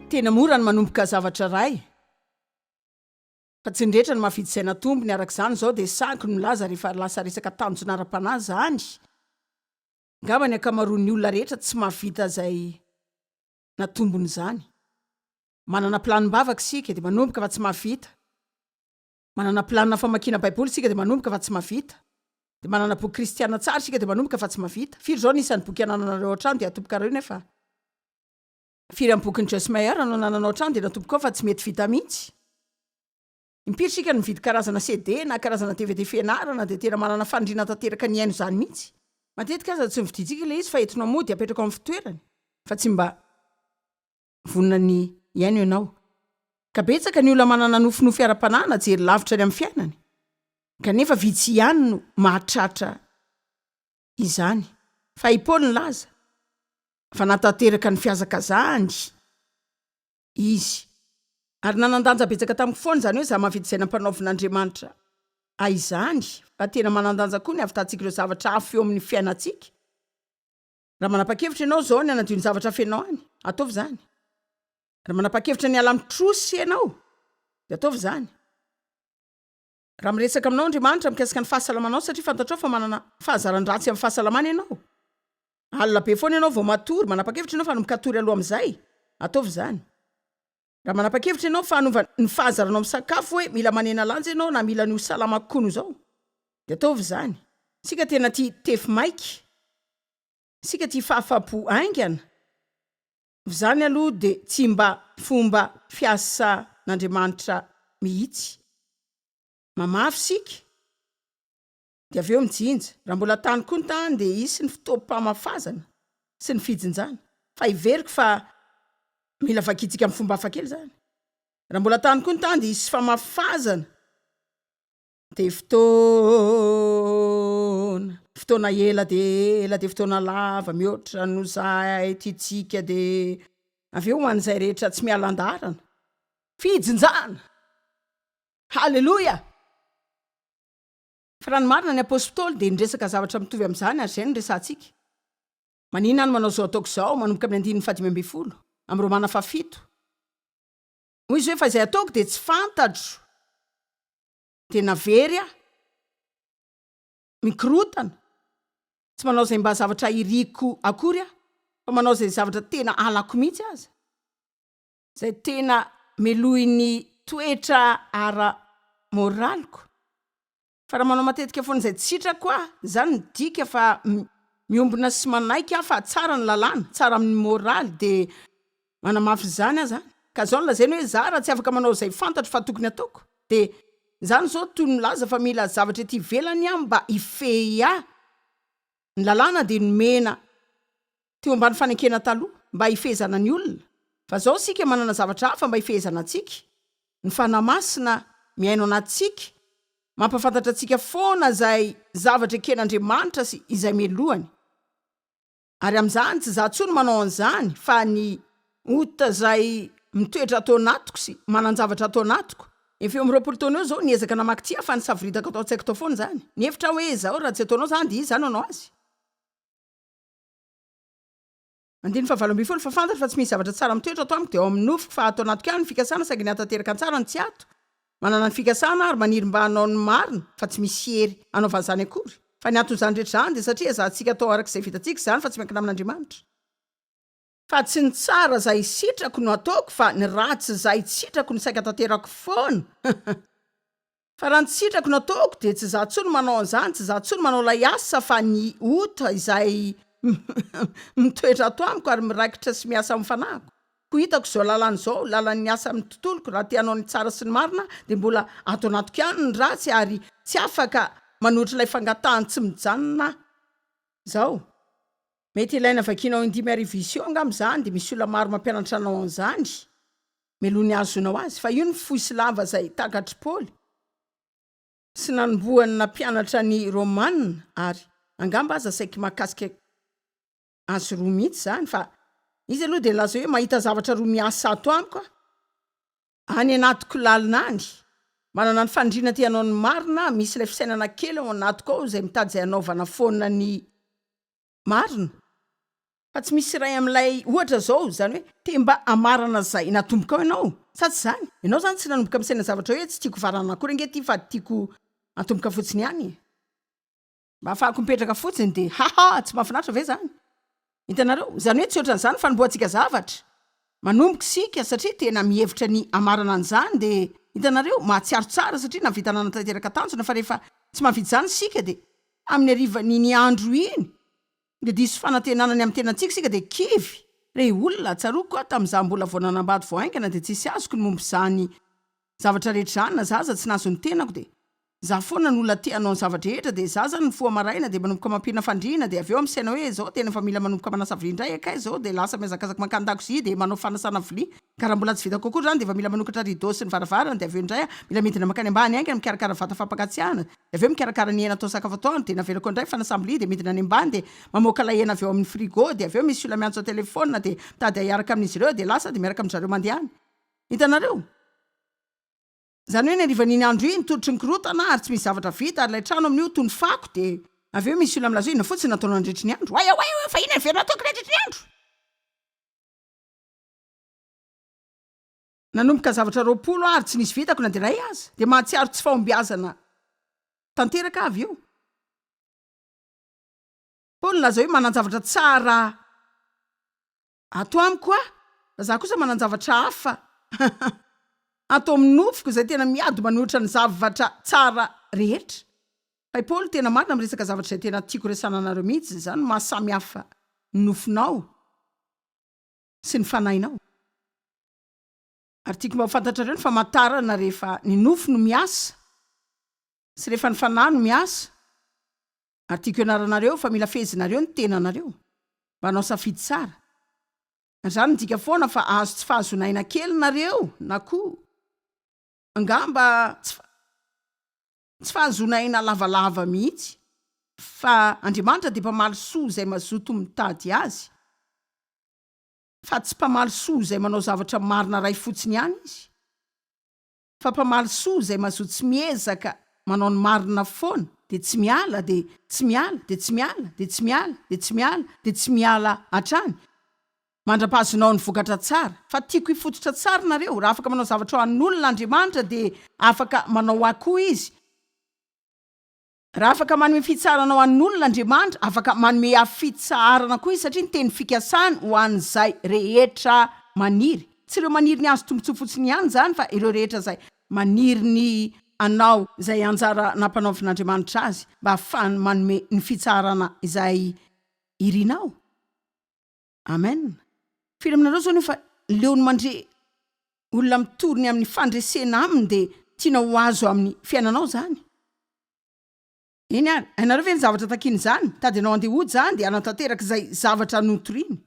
Tena mora ny manomboka zavatra iray, fa tsy ny rehetra no mahavidy saina tombony, araka izany izao dia sahiko ny milaza rehefa lasa resaka tanjona ara-panahy izany, angamba ny ankamaroan'ny olona rehetra tsy mahavita izay natombony izany. Manana planim-bavaka isika dia manomboka fa tsy mahavita. Manana planina famakiana baiboly isika dia manomboka fa tsy mahavita. Dia manana boky kristiana tsara isika dia manomboka fa tsy mahavita. Firy izao ny isan'ny boky anananareo ao an-trano dia atombokareo nefa? Firy amin'ny bokin'i Joyce Meyer no anananao an-trano dia natombokao fa tsy mety vita mihitsy? Impiry isika no mividy karazana CD na karazana DVD fianarana dia tena manana faniriana tanteraka ny hihaino izany mihitsy? Matetika aza tsy novidintsika ilay izy fa entinao mody apetraka ao amin'ny fitoerany fa tsy mba vonona ny hihaino ianao. Ka betsaka ny olona manana nofinofy ara-panahy na jery lavitra ny amin'ny fiainany, kanefa vitsy ihany no mahatratra izany. Fa i Paoly nilaza fa nahatanteraka ny fihazakazahany izy. Ary nanan-danja betsaka tamiko foana izany hoe izaho mahavita izay nampanaovin'Andriamanitra ahy izany, fa tena manan-danja koa ny havitantsika ireo zavatra hafa eo amin'ny fiainantsika. Raha manapa-kevitra ianao izao ny hanadio ny zavatra fenao any, ataovy izany. Raha manapa-kevitra ny hiala amin'ny trosa ianao, dia ataovy izany. Raha miresaka aminao Andriamanitra mikasika ny fahasalamanao satria fantatrao fa manana fahazaran-dratsy amin'ny fahasalamana ianao, alina be foana ianao vao matory, manapa-kevitra ianao fa hanomboka hatory aloha amin'izay, ataovy izany. Raha manapa-kevitra ianao fa hanova ny fahazaranao misakafo hoe mila manena lanja ianao na mila ny ho salama kokoa noho izao, dia ataovy izany. Isika tena tia tefy maika. Isika tia fahafapo haingana. F'izany aloha dia tsy mba fomba fiasan'Andriamanitra mihitsy. Mamafy isika dia avy eo mijinja. Raha mbola tany koa ny tany dia hisy ny fotoam-pamafazana sy ny fijinjana. Fa heveriko fa mila vakintsika amin'ny fomba hafa kely izany. Raha mbola tany koa ny tany dia hisy famafazana. Dia fotoana, fotoana ela dia ela dia fotoana lava mihoatra noho izay tiantsika dia avy eo ho an'izay rehetra tsy miala an-daharana. Fijinjana! Haleloia! Fa raha ny marina, ny Apostoly dia niresaka zavatra mitovy amin'izany, ary izay no resahantsika. Maninona aho no manao izao ataoko izao, manomboka amin'ny andininy fahadimy ambin'ny folo, amin'ny Romana fahafito. Hoy izy hoe, Fa izay ataoko dia tsy fantatro. Tena very aho. Mikorontana. Tsy manao izay mba zavatra iriko akory aho, fa manao izay zavatra tena halako mihitsy aza. Izay tena melohin'ny toetra ara-moraliko. Fa raha manao matetika foana izay tsy sitrako aho, izany midika fa miombona sy manaiky aho fa tsara ny lalàna, tsara amin'ny moraly, dia manamafy izany aho izany. Ka izao no lazainy hoe za raha tsy afaka manao izay fantatro fa tokony ataoko, dia izany izao toy ny milaza fa mila zavatra ety ivelany aho mba hifehy ahy. Ny lalàna dia nomena teo ambany fanekena taloha mba hifehezana ny olona, fa zao isika manana zavatra hafa mba hifehezana antsika, ny Fanahy Masina mihaino anatintsika, mampahafantatra antsika foana izay zavatra eken'Andriamanitra sy izay melohany. Ary amin'izany tsy izaho intsony manao an'izany fa ny ota izay mitoetra ato anatiko sy manan-javatra ato anatiko. Efa eo amin'ny 20 taona eo izao niezaka namaky ity aho fa nisavoritaka tao an-tsaiko tao foana izany. Nihevitra aho hoe izao raha tsy ataonao izany dia iza no hanao azy? Andininy fahavalo ambin'ny folo, Fa fantatro fa tsy misy zavatra tsara mitoetra ato amiko, dia ao amin'ny nofoko, fa ato anatiko ihany ny fikasana, saingy ny hahatanteraka ny tsara no tsy ato. Manana ny fikasana aho ary maniry mba hanao ny marina, fa tsy misy hery hanaovana izany akory. Fa ny anton'izany rehetra izany dia satria ezahantsika atao araka izay vitantsika izany, fa tsy miankina amin'Andriamanitra. Fa tsy ny tsara izay sitrako no ataoko, fa ny ratsy izay tsy sitrako no saika tanterako foana. Fa raha ny sitrako no ataoko dia tsy izaho intsony manao an'izany, tsy izaho intsony manao ilay asa fa ny ota izay mitoetra ato amiko ary miraikitra sy miasa amin'ny fanahiko. Koa hitako izao lalana izao, lalan'ny asa amin'ny tontoloko, raha te hanao ny tsara sy ny marina aho dia mbola ato anatiko ihany ny ratsy ary tsy afaka manohitra ilay fangatahany tsy mijanona aho izao. Mety ilaina vakianao indimy arivo iseho angamba izany dia misy olona maro mampianatra anao an'izany. Meloha ny hahazoanao azy, fa io ny fohy sy lava izay takatr'i Paoly sy nanombohany nampianatra ny Romana ary angamba aza saiky mahakasika azy roa mihitsy izany, fa izy aloha dia nilaza hoe mahita zavatra roa miasa ato amiko aho, any anatiko lalina any, manana ny faniriana te hanao ny marina aho, misy ilay fisainana kely ao anatiko ao izay mitady izay hanaovana foana ny marina. Fa tsy misy iray amin'ilay ohatra izao, izany hoe te mba hamarana izay natombokao ianao, sa tsy izany? Ianao izany tsy nanomboka misaina zavatra hoe tsy tiako varana akory ange ity fa tiako atomboka fotsiny ihany e. Mba ahafahako mipetraka fotsiny dia haha tsy mahafinaritra ve izany? Hitanareo? Izany hoe tsy ohatran'izany ny fanombohantsika zavatra. Manomboka isika satria tena mihevitra ny hamarana an'izany dia hitanareo, mahatsiaro tsara satria nahavita nanatanteraka tanjona fa rehefa tsy mahavita izany isika dia amin'ny harivan'iny andro iny dia diso fanantenana ny amin'ny tenantsika isika dia kivy. Rey olona, tsaroako aho tamin'izaho mbola vao nanambady vao haingana dia tsisy azoko ny momba izany zavatra rehetra izany na za aza tsy nahazo ny tenako dia za foana no olona te hanao ny zava-drehetra dia za zany mifoha maraina dia manomboka mampirina fandriana dia avy eo misaina hoe zao tena efa mila manomboka manasa vilia indray kay zao dia lasa mihazakazaka mankany dakozia dia manao fanasana vilia ka raha mbola tsy vitako akory zany dia efa mila manokatra rideau sy ny varavarana dia avy eo indray aho mila midina mankany ambany haingana mikarakara vata fampakantsiahana dia avy eo mikarakara ny hena atao sakafo atoandro dia navelako indray fanasam-bilia dia midina any ambany dia mamoaka ilay hena avy ao amin'ny frigo dia avy eo misy olona miantso an-telefaonina dia mitady ahy hiaraka amin'izy ireo dia lasa aho dia miaraka amin-dry zareo mandeha any. Hitanareo? Izany hoe ny harivan'iny andro iny, tototry ny korontana ary tsy misy zavatra vita ary ilay trano amin'io toy ny fako dia avy eo misy olona milaza hoe inona fotsiny nataonao nandritry ny andro? Oay oay oay fa inona ny very nataoko nandritry ny andro? Nanomboka zavatra 20 aho ary tsy nisy vitako na dia iray aza. Dia mahatsiaro tsy fahombiazana tanteraka aho avy eo. Paoly nilaza hoe manan-javatra tsara ato amiko aho, fa za kosa manan-javatra hafa ato amin'ny nofoko izay tena miady manohitra ny zavatra tsara rehetra. Fa i Paoly tena marina miresaka zavatra izay tena tiako resahana anareo mihitsy, izany no maha samy hafa ny nofonao sy ny fanahinao. Ary tiako mba ho fantatrareo ny famantarana rehefa ny nofo no miasa sy rehefa ny fanahy no miasa. Ary tiako hianaranareo fa mila fehezinareo ny tenanareo mba hanao safidy tsara. Ary izany midika foana fa hahazo tsy fahazoana aina kely nareo na koa angamba tsy tsy fahazoana aina lavalava mihitsy. Fa Andriamanitra dia mpamaly soa izay mazoto mitady Azy. Fa tsy mpamaly soa izay manao zavatra marina ray fotsiny ihany Izy, fa mpamaly soa izay mazoto sy miezaka manao ny marina foana, dia tsy miala, dia tsy miala, dia tsy miala, dia tsy miala, dia tsy miala, dia tsy miala hatrany, mandra-pahazonao ny vokatra tsara. Fa tiako hifototra tsara nareo, raha afaka manao zavatra ho an'olona Andriamanitra, dia afaka manao ho ahy koa Izy. Raha afaka manome fitsaharana ho an'olona Andriamanitra, afaka manome ahy fitsaharana koa Izy, satria ny teny fikasany ho an'izay rehetra maniry. Tsy ireo maniry ny hahazo tombontsoa fotsiny ihany izany, fa ireo rehetra izay maniry ny hanao izay anjara nampanaovin'Andriamanitra azy, mba hahafahany manome ny fitsaharana izay irinao. Amen. Firy aminareo izao no efa leo ny mandre olona mitory ny amin'ny fandresena aminy dia tianao ho azo amin'ny fiainanao izany? Eny ary, hainareo ve ny zavatra takian'izany? Mitady anao handeha hody izany dia hanatanteraka izay zavatra notoriny.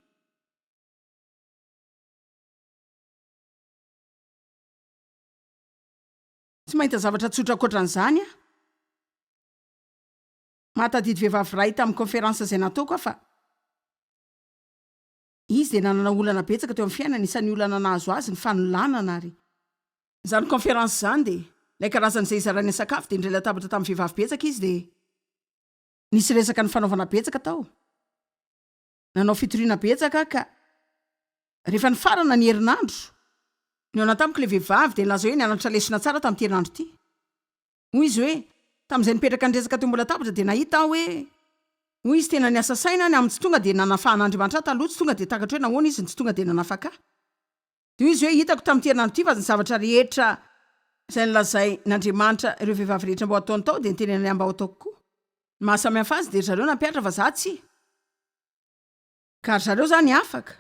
Tsy mahita zavatra tsotra ankoatran'izany aho. Mahatadidy vehivavy iray tamin'ny conférence izay nataoko aho fa izy dia nanana olana betsaka teo amin'ny fiainany, isan'ny olana nahazo azy ny fanolanana ary. Izany conférence izany dia ilay karazana izay izarana sakafo dia nindray latabatra tamin'ny vehivavy betsaka izy dia nisy resaka nifanaovana betsaka tao. Nanao fitoriana betsaka aho ka rehefa nifarana ny herinandro, nihaona tamiko ilay vehivavy dia nilaza hoe nianatra lesona tsara tamin'ity herinandro ity. Hoy izy hoe, Tamin'izay nipetraka niresaka teo ambony latabatra dia nahita aho hoe, hoy izy, tena niasa saina aho ny amin'ny tsy tonga dia nanafahan'Andriamanitra ahy taloha, tsy tonga dia takatro hoe nahoana izy no tsy tonga dia nanafaka ahy. Dia hoy izy hoe, hitako tamin'ity herinandro ity fa ny zavatra rehetra izay nolazain'Andriamanitra ireo vehivavy rehetra mba ho ataony tao dia nitenenany ahy mba ho ataoko koa. Ny maha samy hafa azy dia ry zareo nampihatra fa za tsia. Ka ry zareo zany afaka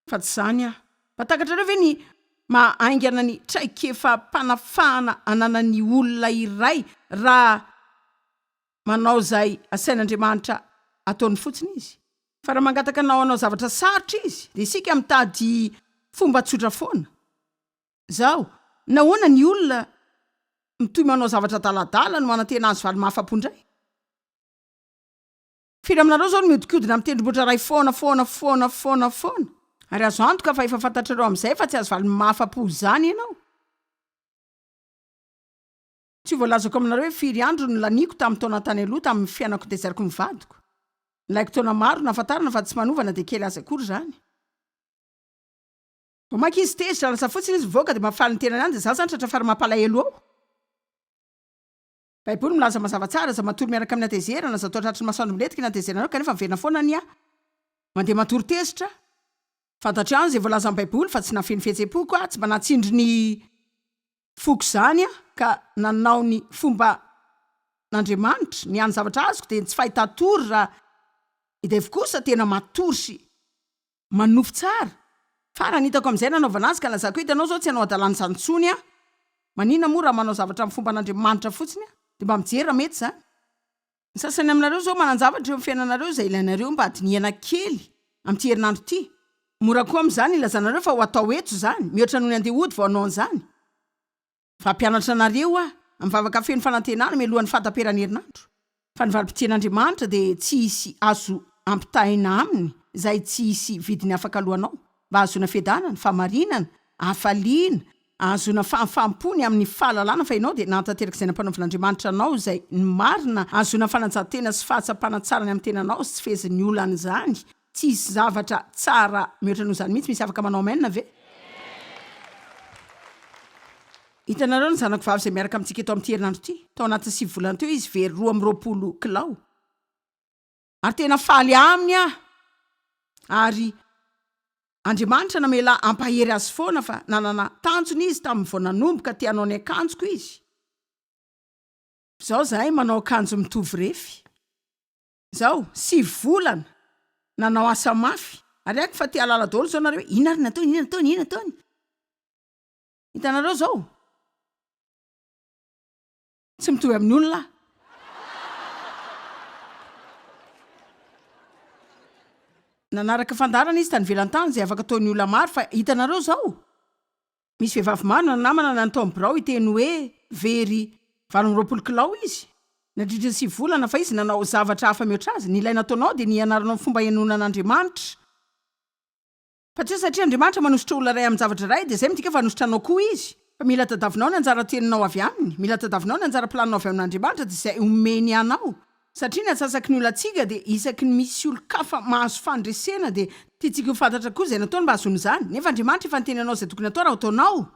fa tsy zany aho. Mba takatrareo ve ny maha haingana ny traikefam-panafahana ananan'ny olona iray raha manao izay asain'Andriamanitra ataony fotsiny izy? Fa raha mangataka anao hanao zavatra sarotra izy dia isika mitady fomba tsotra foana. Zao, nahoana ny olona mitohy manao zavatra adaladala no manantena hahazo valy mahafa-po indray? Firy aminareo izao no mihodinkodina amin'ny tendrombohitra iray foana, foana, foana, foana, foana? Ary azo antoka fa efa fantatrareo amin'izay fa tsy azo valiny mahafa-po izany ianao. Tsy ho voalazako aminareo hoe firy andro no laniako tamin'ny taona tany aloha tamin'ny fiainako nitezaiko ny vadiko. Nilaiko taona maro nahafantarana fa tsy manova na dia kely aza akory izany. Vao mainka izy tezitra, lasa fotsiny izy mivoaka dia mampifaly ny tenany ihany dia za zany tratra fary mampalahelo ao. Baiboly milaza mazava tsara, aza matory miaraka amin'ny hatezerana, aza atao tratry ny masoandro milentika ny hatezeranareo kanefa miverina foana ania mandeha matory tezitra. Fantatro ihany izay voalazan'ny baiboly fa tsy nafeno fihetsem-poko aho, tsy mba nahatsindry ny foko izany aho ka nanao ny fomba n'Andriamanitra, ny hany zavatra azoko dia ny tsy fahitan-tory raha i Dave kosa tena matory sy Manofy tsara. Farany hitako amin'izay nanaovana azy ka lazako hoe hitanao izao tsy hanao hadalana izany intsony aho. Maninona moa raha manao zavatra amin'ny fomban'Andriamanitra fotsiny aho? Dia mba mijery raha mety izany. Ny sasany aminareo izao manan-javatra eo amin'ny fiainanareo izay ilainareo mba hadinihana kely amin'ity herinandro ity. Mora koa amin'izany ilazanareo fa ho atao eto izany, mihoatra noho ny handeha hody vao hanao an'izany. Fa hampianatra anareo aho, amin'ny vavaka feno fanantenana mialohan'ny fahataperan'ny herinandro, fa ny valim-pitian'Andriamanitra dia tsy hisy azo ampitahaina aminy, izay tsy hisy vidiny afaka aloanao, mba hahazoana fiadanana, fahamarinana, hafaliana, hahazoana fahafaham-po ny amin'ny fahalalana fa ianao dia nahatanteraka izay nampanaovin'Andriamanitra anao izay ny marina, hahazoana fanajan-tena sy fahatsapana tsara ny amin'ny tenanao sy tsy fehezin'ny olana izany, Tsy hisy zavatra tsara mihoatra noho izany mihitsy. Misy afaka manao amen ve? Hitanareo ny zanako vavy izay miaraka amintsika eto amin'ity herinandro ity? Tao anatin'ny sivy volana teo izy very 22 kilao. Ary tena faly aminy aho. Ary Andriamanitra namela hampahery azy foana fa nanana tanjona izy tamin'ny vao nanomboka te hanao ny akanjoko izy. Izao izahay manao akanjo mitovy refy. Zao, sivy volana, nanao asa mafy, ary haiko fa te hahalala daholo zao nareo hoe inona ary nataony, inona nataony, inona nataony. Hitanareo zao? Tsy mitovy amin'ny olona aho. Nanaraka fandaharana izy tany ivelany tany izay afaka ataon'ny olona maro fa hitanareo zao? Misy vehivavy maro na namana na ny tao amin'ny birao hiteny hoe very 28 kilao izy nandritra ny sivy volana fa izy nanao zavatra hafa mihoatra azy. Ny ilaina ataonao dia ny hianaranao ny fomba hihainoana an'Andriamanitra. Fa tsy hoe satria Andriamanitra manosotra olona iray amin-javatra iray dia izay midika fa hanosotra anao koa Izy. Fa mila tadavinao ny anjara teninao avy Aminy, mila tadavinao ny anjara planinao avy amin'Andriamanitra dia izay omeny anao. Satria ny antsasaky ny olantsika dia isaky ny misy olon-kafa mahazo fandresena dia tiantsika ho fantatra koa izay nataony mba hahazoana izany. Nefa Andriamanitra efa niteny anao izay tokony hatao raha ataonao.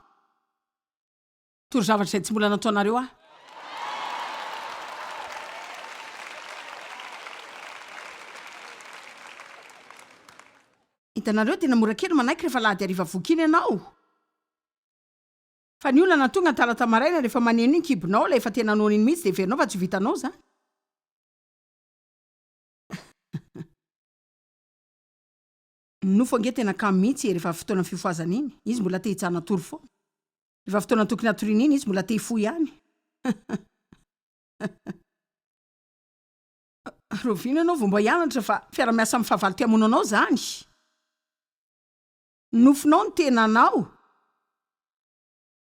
Toro zavatra izay tsy mbola nataonareo aho. Hitanareo, tena mora kely manaiky rehefa alahady hariva voky iny ianao. Fa ny olana tonga ny talata maraina rehefa maneno iny kibonao ilay efa tena noana iny mihitsy dia heverinao fa tsy ho vitanao izany. Ny nofo ange tena kamo mihitsy e rehefa fotoana fifohazana iny izy mbola te hijanona hatory foana. Rehefa fotoana tokony hatoriana iny izy mbola te hifoha ihany. Rahoviana ianao vao mba hianatra fa fiara-miasa amin'ny fahavalo te hamono anao izany. Ny nofinao ny tenanao.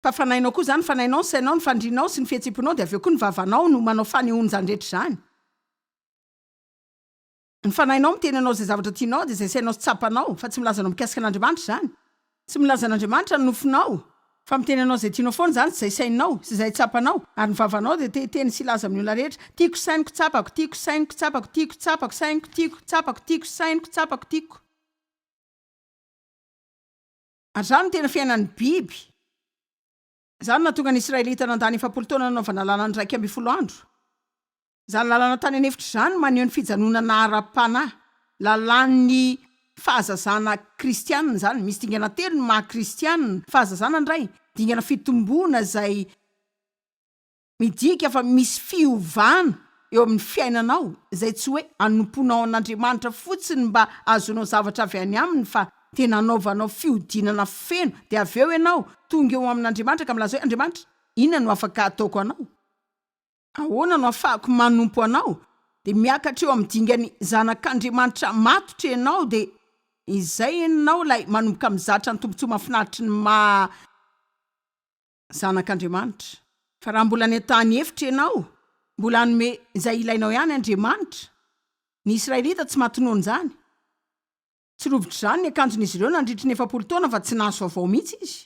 Fa fanahinao koa izany, fanahinao, ny sainao, ny fanirianao sy ny fihetseham-ponao dia avy eo koa ny vavanao no manao fanehoana izany rehetra izany. Ny fanahinao miteny anao izay zavatra tianao dia izay sainao sy tsapanao, fa tsy milaza anao mikasika an'Andriamanitra izany. Tsy milaza an'Andriamanitra ny nofinao, fa miteny anao izay tianao foana izany sy izay sainao sy izay tsapanao, ary ny vavanao dia te hiteny sy hilaza amin'ny olona rehetra, tiako, sainiko, tsapako, tiako, sainiko, tsapako, tiako, tsapako, sainiko, tiako, tsapako, tiako, sainiko, tsapako, tiako. Ary izany no tena fiainan'ny biby. Izany no nahatonga ny Israelita nandany 40 taona nanaovana lalana 11 andro. Izany lalana tany an'efitra izany no maneho ny fijanonana ara-panahy. Lalàn'ny fahazazana kristianina izany. Misy dingana telo ny maha kristianina. Fahazazana ny iray, dingana fitomboana izay. Midika fa misy fiovana eo amin'ny fiainanao, izay tsy hoe anompoanao an'Andriamanitra fotsiny mba hahazoanao zavatra avy any aminy fa tena anaovanao fihodinana feno, dia avy eo ianao tonga eo amin'Andriamanitra ka milaza hoe, Andriamanitra, inona no afaka ataoko anao? Ahoana no ahafahako manompo anao? Dia miakatra eo amin'ny dingan'ny zanak'Andriamanitra matotra ianao, dia izay ianao ilay manomboka mizatra ny tombontsoa mahafinaritry ny maha Zanak'Andriamanitra. Fa raha mbola any an-tany efitra ianao, mbola hanome izay ilainao ihany Andriamanitra. Ny Israelita tsy maty noho izany. Tsy rovitr'izany ny akanjon'izy ireo nandritry ny 40 taona fa tsy nahazo vaovao mihitsy izy.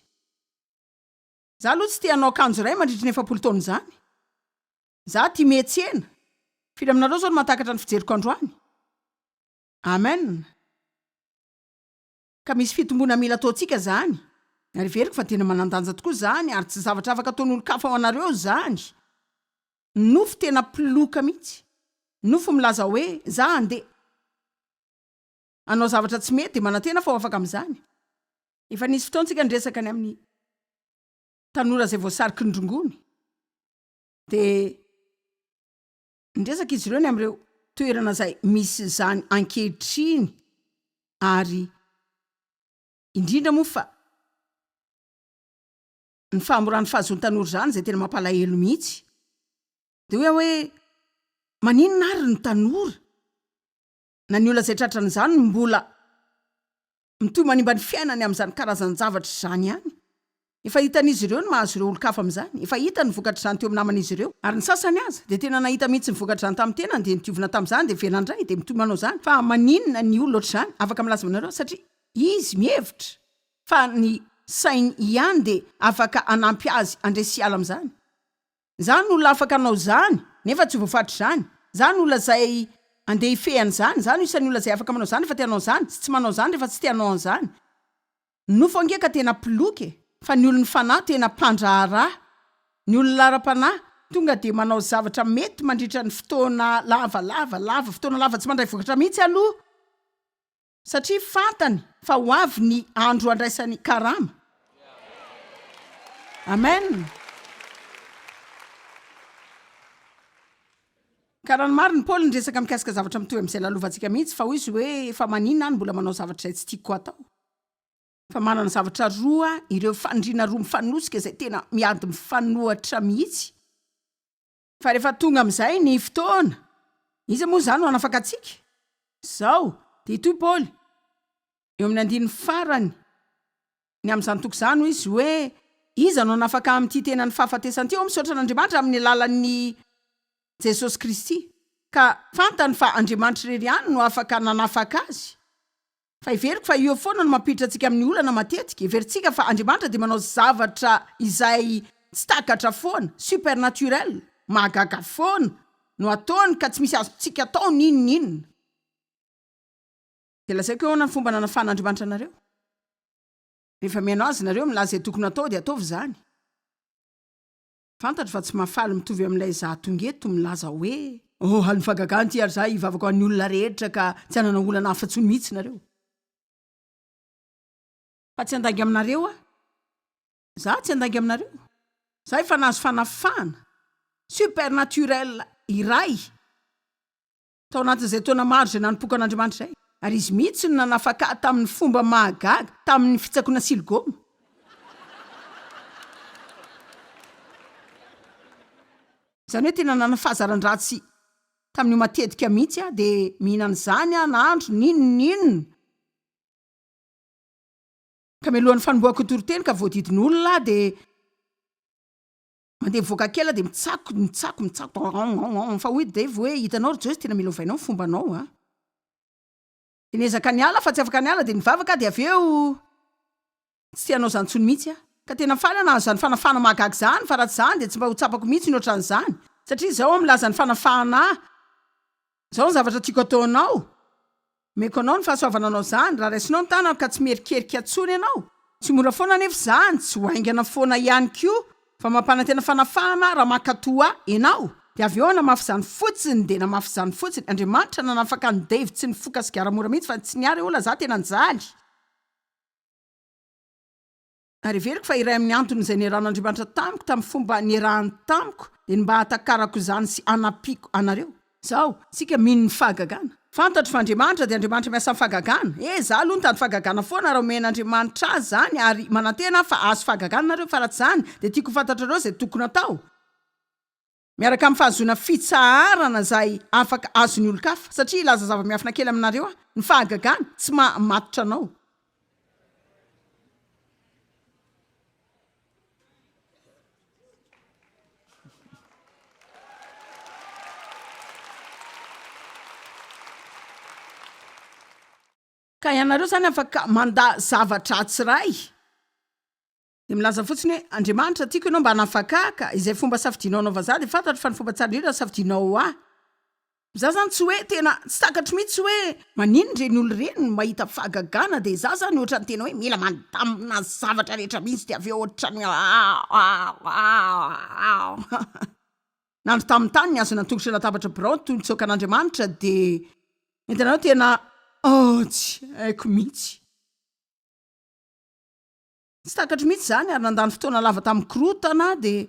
Za aloha tsy te hanao akanjo iray mandritry ny 40 taona izany. Za tia miantsena. Firy aminareo izao no mahatakatra ny fijeriko androany? Amen. Ka misy fitomboana mila ataontsika izany. Ary heveriko fa tena manan-danja tokoa izany ary tsy zavatra afaka ataon'olon-kafa ho anareo izany. Ny nofo tena mpiloka mihitsy. Ny nofo milaza hoe, za handeha hanao zavatra tsy mety dia manantena fa ho afaka amin'izany. Efa nisy fotoana tsika niresaka ny amin'ny tanora izay voasariky ny rongony. Dia niresaka izy ireo ny amin'ireo toerana izay misy izany ankehitriny ary indrindra moa fa ny fahamoran'ny fahazoan'ny tanora izany izay tena mampalahelo mihitsy. Dia hoy aho hoe, maninona ary ny tanora na ny olona izay tratran'izany no mbola mitohy manimba ny fiainany amin'izany karazan-javatra izany ihany? Efa hitan'izy ireo ny mahazo ireo olon-kafa amin'izany, efa hitany ny vokatr'izany teo amin'ny naman'izy ireo, ary ny sasany aza dia tena nahita mihitsy ny vokatr'izany tamin'ny tenany, dia nodiovina tamin'izany, dia velany indray, dia mitohy manao izany. Fa maninona ny olona ohatr'izany? Afaka milaza aminareo aho, satria izy mihevitra fa ny sainy ihany dia afaka hanampy azy handresy hiala amin'izany. Izaho no olona afaka hanao izany, nefa tsy voafatr'izany. Izaho no olona izay handeha hifehy an'izany. Izaho no isan'ny olona izay afaka manao izany rehefa te hanao izany, sy tsy manao izany rehefa tsy te hanao an'izany. Ny nofo ange ka tena mpiloka e! Fa ny olon'ny fanahy tena mpandraharaha. Ny olona ara-panahy tonga dia manao zavatra mety mandritra ny fotoana lava, lava, lava, fotoana lava tsy mandray vokatra mihitsy aloha. Satria fantany fa ho avy ny andro handraisany karama. Amen! Ka raha ny marina, Paoly niresaka mikasika zavatra mitovy amin'izay lalovantsika mihitsy, fa hoy izy hoe, Fa maninona aho no mbola manao zavatra izay tsy tiako hatao? Fa manana zavatra roa, ireo faniriana roa mifanosika izay tena miady mifanohatra mihitsy. Fa rehefa tonga amin'izay ny fotoana, iza moa izany no hanafaka antsika? Izao, dia itoy Paoly, eo amin'ny andininy farany ny amin'izany toko izany, hoy izy hoe, Iza no hanafaka ahy amin'ity tenan'ny fahafatesana ity? Oh, misaotra an'Andriamanitra amin'ny alalan'i Jesosy Kristy. Ka fantany fa Andriamanitra irery ihany no afaka nanafaka azy. Fa heveriko fa io foana no mampiditra antsika amin'ny olana matetika. Heverintsika fa Andriamanitra dia manao zavatra izay tsy takatra foana, supernaturel, mahagaga foana no ataony ka tsy misy azontsika atao n'inon'inona. Dia lazaiko hoe ahoana ny fomba nanafahan'Andriamanitra anareo. Rehefa mihaino Azy nareo milaza izay tokony hatao dia ataovy izany. Fantatro fa tsy mahafaly mitovy amin'ilay izaho tonga eto milaza hoe. Oh, alin'ny fahagagana ity ary izaho hivavaka ho an'ny olona rehetra ka tsy hanana olana hafa intsony mihitsy nareo. Fa tsy handainga aminareo aho. Izaho tsy handainga aminareo. Izaho efa nahazo fanafahana supernaturel iray. Tao anatin'izay taona maro izay nanompoako an'Andriamanitra izay, ary Izy mihitsy no nanafaka ahy tamin'ny fomba mahagaga, tamin'ny fitsakoana siligoma. Izany hoe tena nanana fahazaran-dratsy tamin'io matetika mihitsy aho, dia mihinana izany aho na andro n'inon'inona. Ka mialohan'ny fanombohako ny toriteny ka voadidin'olona aho dia. Mandeha mivoaka kely aho dia mitsako, mitsako, mitsako, fa hoy Dave hoe, hitanao ry Joyce, tena mila ovainao ny fombanao a! Dia niezaka niala fa tsy afaka niala, dia nivavaka aho dia avy eo tsy te hanao izany intsony mihitsy aho. Ka tena faly aho nahazo izany fanafahana mahagaga izany, fa raha tsy izany dia tsy mba ho tsapako mihitsy ny ohatran'izany, satria izao aho milaza ny fanafahana ahy, izao ny zavatra tiako ataonao. Omeko anao ny fahasoavana hanao izany, raha raisinao ny tanako ka tsy mierikerika intsony ianao. Tsy mora foana anefa izany, tsy ho haingana foana ihany koa, fa mampanantena fanafahana aho raha mankatò ahy ianao. Dia avy eo aho namafy izany fotsiny, dia namafy izany fotsiny. Andriamanitra nanafaka an'i Dave tsy nifoka sigara mora mihitsy fa tsy niary olona, za tena nijaly. Ary heveriko fa iray amin'ny antony izay niarahan'Andriamanitra tamiko tamin'ny fomba niarahany tamiko dia ny mba hahatakarako izany sy hanampiako anareo. Izao, isika mino ny fahagagana. Fantatro fa Andriamanitra dia Andriamanitra miasa amin'ny fahagagana. He, izaho aloha nitady fahagagana foana raha omen'Andriamanitra ahy izany ary manantena aho fa hahazo fahagagana nareo fa raha tsy izany dia tiako ho fantatrareo izay tokony hatao. Miaraka amin'ny fahazoana fitsaharana izay afaka azon'ny olon-kafa. Satria hilaza zava-miafina kely aminareo aho, ny fahagagana tsy maha matotra anao. Ka ianareo izany afaka mandà zava-dratsy iray. Dia milaza fotsiny hoe, Andriamanitra, tiako Ianao mba hanafaka ahy, ka izay fomba safidianao hanaovana izany dia fantatro fa ny fomba tsara indrindra no safidianao ho ahy. Za zany tsy hoe tena tsy takatro mihitsy hoe maninona ireny olona ireny no mahita fahagagana dia za zany ohatran'ny tena hoe mila mandamina zavatra rehetra mihitsy dia avy eo ohatran'ny Nandro tamin'ny tany nihazona ny tongotry ny latabatra birao toy ny tsoaka an'Andriamanitra dia hitanareo tena oh tsy haiko mihitsy. Tsy takatro mihitsy izany ary nandany fotoana lava tamin'ny korontana aho dia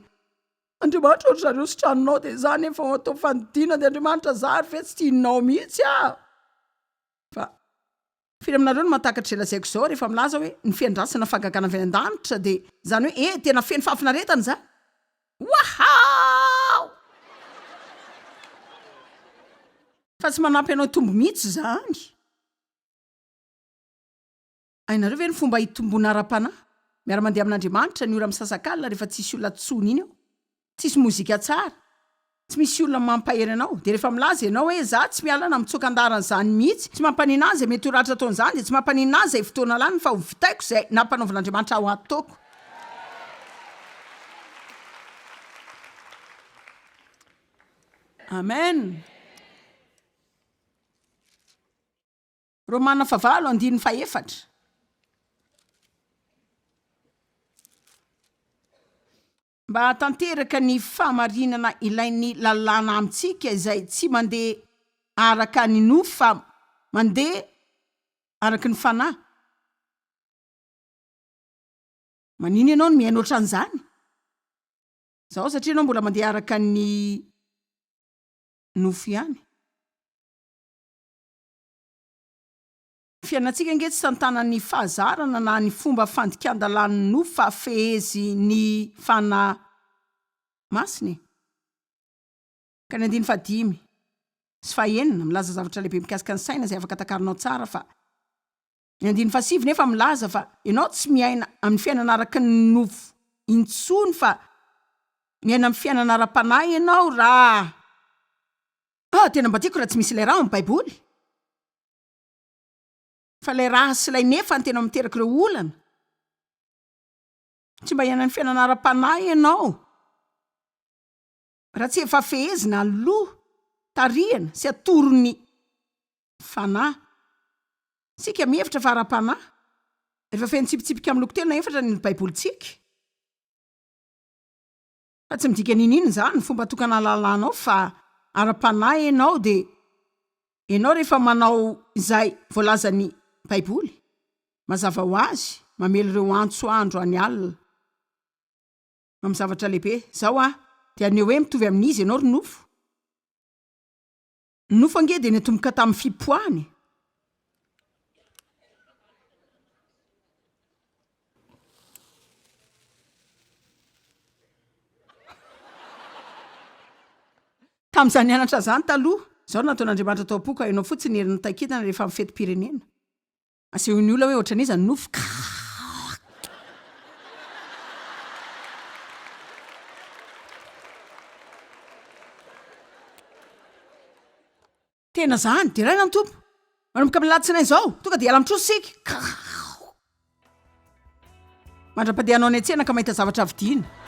Andriamanitra ô ry zareo sitranonao dia za nefa ho atao fandidiana dia Andriamanitra za ary ve tsy tianao mihitsy aho? Fa firy aminareo no mahatakatra izay lazaiko izao rehefa milaza hoe ny fiandrasana fahagagana avy any an-danitra dia izany hoe eh tena feno fahafinaretana izany? Wahao! Fa tsy manampy anao hitombo mihitsy izany. Hainareo ve ny fomba hitomboana ara-panahy? Miara-mandeha amin'Andriamanitra ny ora misasakalina rehefa tsisy olona tsony iny eo. Tsisy mozika tsara. Tsy misy olona mampahery anao. Dia rehefa milaza ianao hoe za tsy miala na mitsoaka an-daharan'izany mihitsy, tsy mampaninona ahy izay mety ho ratra ataon'izany dia tsy mampaninona ahy izay fotoana laniny fa ho vitaiko izay nampanaovin'Andriamanitra ahy ho ataoko. Amen. Romana fahavalo andininy fahefatra. Mba hahatanteraka ny fahamarinana ilain'ny lalàna amintsika izay tsy mandeha araka ny nofo fa mandeha araka ny fanahy. Manino ianao no mihaino ohatran'izany? Izao satria ianao mbola mandeha araka ny nofo ihany. Ny fiainantsika ange tsy tantanan'ny fahazarana na ny fomba fandikan-dalàn'ny nofo fa fehezin'ny Fanahy Masina e! Ka ny andininy fahadimy sy fahenina milaza zavatra lehibe mikasika ny saina izay afaka takarinao tsara fa ny andininy fahasivy nefa milaza fa ianao tsy miaina amin'ny fiainana araka ny nofo intsony fa miaina amin'ny fiainana ara-panahy ianao raha Ah, tena mba tiako raha tsy misy ilay raha ao amin'ny Baiboly. Fa ilay raha sy ilay nefa no tena miteraka ireo olana. Tsy mba hiaina ny fiainana ara-panahy ianao raha tsy efa fehezina aloha, tarihana sy atoron'ny Fanahy. Isika mihevitra fa ara-panahy rehefa feno tsipitsipika miloko telo na efatra ny Baibolintsika. Fa tsy midika n'inon'inona izany ny fomba tokana ahalalanao fa ara-panahy ianao dia ianao rehefa manao izay voalazan'ny baiboly, mazava ho azy mamely ireo antso andro any alina amin'ny zavatra lehibe izao aho dia haneho hoe mitovy amin'iza ianao ry nofo? Ny nofo ange dia niatomboka tamin'ny fipoahana e! Tamin'izaho nianatra izany taloha, izao no nataon'Andriamanitra tao am-poko, hainao fotsiny ny herin'ny taikintana rehefa amin'ny fetim-pirenena. Asehon'ny olona hoe ohatran'iza ny nofo ka. Tena zany, deraina ny Tompo. Manomboka amin'ny alatsinainy izao, tonga dia hiala mitrosa isika. Mandra-pandehanao any an-tsena ka mahita zavatra vidiana.